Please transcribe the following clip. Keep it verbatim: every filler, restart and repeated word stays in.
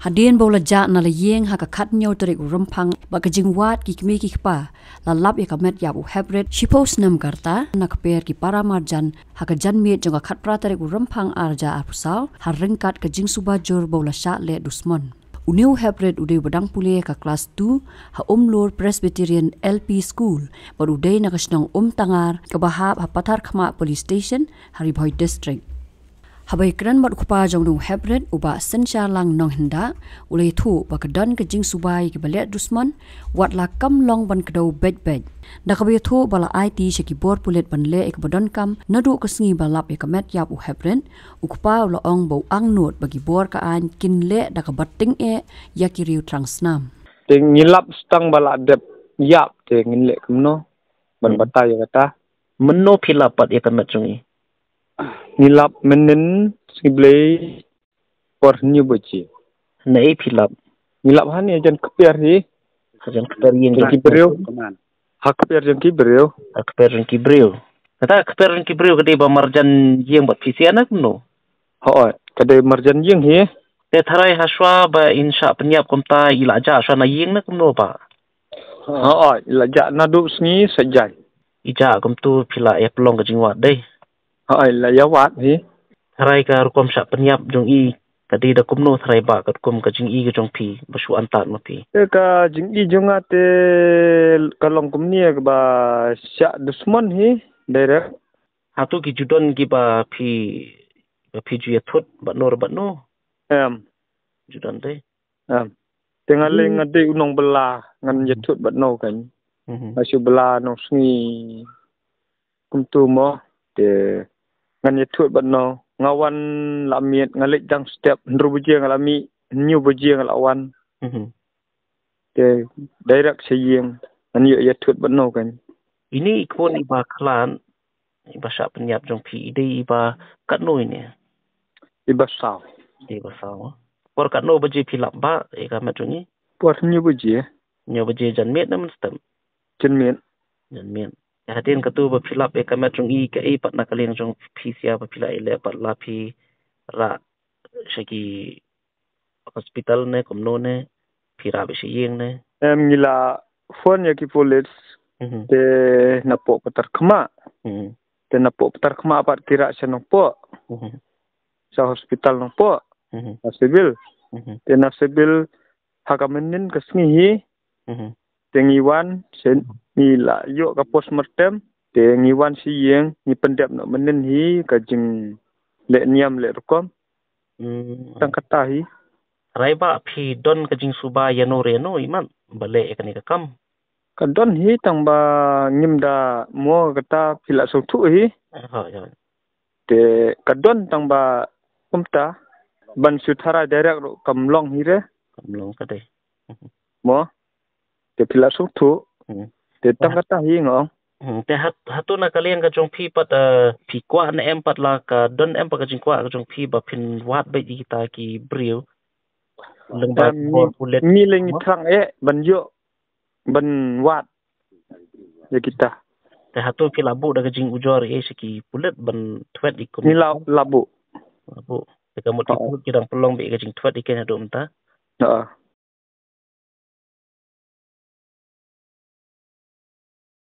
Hadien ba u la jah na la ïing ha ka khatñiew tarik u Rymphang bad ka jingwad ki kmie ki kpa, la lap ïa ka met ïap u Heprit shiphew snem ka rta na kper ki para marjan ha ka janmiet jong ka khatphra tarik u Rymphang ar hajar arphew saw, ha ryngkat ka jingsuba jur ba u la shah leh dusmon. Une u Heprit u dei uba dang pule ha ka klas two ha Umlur Presbyterian L P School, bad u dei na ka shnong Umtangar kaba hap ha Patharkhmah Police Station ha Ri Bhoi District. Haba ïakren bad u kpa jong une u Heprit, u Bah Synshar Lang Nonghynda, u la ïathuh ba ka don ka jingsuba ïa kiba leh dusmon, wat la kam long ban kdew beit beit. Da kaba ïathuh ba la aiti sha ki bor pulit ban leh ïa kaba donkam naduh ka sngi ba lap ïa ka met ïap u Heprit, u kpa u la ong ba u angnud ba ki bor ka aiñ kin leh da kaba tyngeh ïa ki riew thrang snam. Te ngi lap stang ba la dep ïap te ngin leh kumno ban Hmm. batai ïa kata. Mynno phi lap pat ïa ka met jong i? Ngi lap mynnin sngi Blei por hynñiew baje. Na ei phi lap? Ngi lap hangne jan kper hi. Ha jan kper ïing jong ki briew. Ha kper jong ki briew. Ha kper jong ki briew. Kata kper jong ki briew ka dei ba marjan ïing bad phi sia na kumno? Hooid, ka dei marjan ïing hi. Te tharai ha shuwa ba in shah pynïap kumta i la jah shuwa na ïing na kumno ba? Hooid, i la jah naduh sngi sa jai. I jah kumtu phi la ïa pynlong ka jingwad dei? Hooid, la ïa wad hi. Tharai ka rukom shah pynïap jong i ka dei da kumno tharai ba katkum ka jingïohi ka jong phi ba shu antad ma phi? Te ka jingïohi jong nga te ka long kumne kaba shah dusmon hi direct. Hato ki ju don kiba phi, ba phi ju ïathut bad no bad no? Em. Ju don dei. Em. Te nga lei Hmm. nga dei u nongbylla ngan Hmm. ïathut bad no kan. Mhm. Nga shu bylla nongsngi kumtu mo. Te ngan ïathut bad no. Nga wan la miet nga leit dang step hynriew baje nga la mih hynñiew baje nga la wan. Mhm. Te direct sha ïing ngan ïoh ïathut bad no kan. Ine i khun iba khlad iba shah pynïap jong phi i dei iba katno ine? Iba saw. Dei iba saw. Por katno baje phi lap ba ïa ka met jong i? Por hynñiew baje. Hynñiew baje janmiet ne mynstep? Janmiet. Janmiet. Ïa hadien katu ba phi lap ïa ka met jong i kaei pat na ka liang jong phi sia ba phi la ïaleh pat la phi rah sha ki hospital ne kumno ne phi rah beit sha ïing ne? Em ngi la phone ïa ki police Mhm. te napoh Patharkhmah. Mhm. Te napoh Patharkhmah pat ki rah sha Nongpoh. Mhm. Sha hospital Nongpoh. Mhm. Na civil. Mhm. Te na civil ha ka mynnin ka sngi hi. Mhm. Te ngi wan sha ngi la ïoh ka postmortem. Te ngi wan sha ïing ngi pyndep noh mynnin hi ka jingleh niam leh rukom. Hmm. Tang kata hi. Tharai ba phi don ka jingsuba ïa no re no imat ba leh ïa kane ka kam? Ka don hi tang ba ngim da mo kata phi la sngewthuh hi. Hooid, hooid. Te ka don tang ba kumta ban shu tharai direct ruh kam long hi re. Kam long ka dei. Mo. Te phi la sngewthuh. Hmm. Te tang kata hi nga ong. Hmm. Te hat, hato na ka liang ka jong phi pat, eh, phi kwah ne em pat la ka don em pat ka jingkwah ka jong phi ba phin wad beit ïa kita ki briew? Lyngba Em, ki bor pulit. Ngi lei ngi thrang eh ban ïoh ban wad ïa kita. Te hato phi la buh da ka jingujor ïa sha ki pulit ban thwet ïa kum? Ngi la, la buh. La buh. Te ka mut ki pulit ki dang pynlong beit ïa ka jingthwet ïa ki haduh mynta. Ha.